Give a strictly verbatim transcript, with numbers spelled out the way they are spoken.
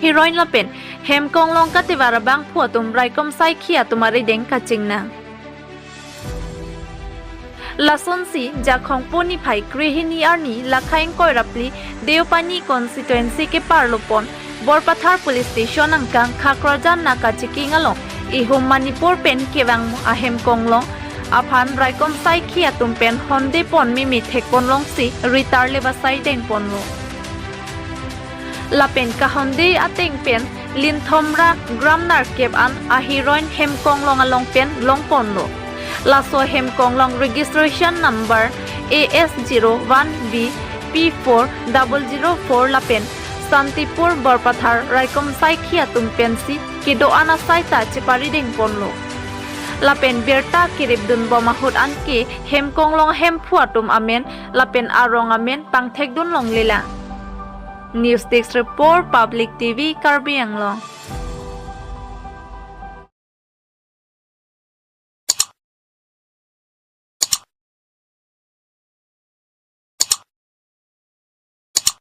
Heroin lapen Hemkonglong katevar abangphu atum raikom saikhi atum arideng kaching nang. Lasonsi Jakhong po niphai krehini arni lakha ingkoi ra phli Deopani constituency keparlo pon Borpathar Police Station angkang Khakrajan Naka checking along ihum Manipur pen kevang ahemkonglong aphan raikom saikhi atum pen honde pon mimi thek pon longsi ritar le basai deng ponlo. Lapen kahonde ateng pen linthom ra gram nerkep an aheroin hemkonglong along pen long ponlo. Laso hemkonglong registration number A S zero one B P four double zero four lapen Santipur Borpathar raikom saikhi atum pensi kedo-an asai ta chepari deng ponlo. Lapen birta kerip dun bom ahut anke hemkonglong hemphu atum amen lapen arong amen pangthek dun longlelang. News Desk Report, Public T V, Karbi Anglong.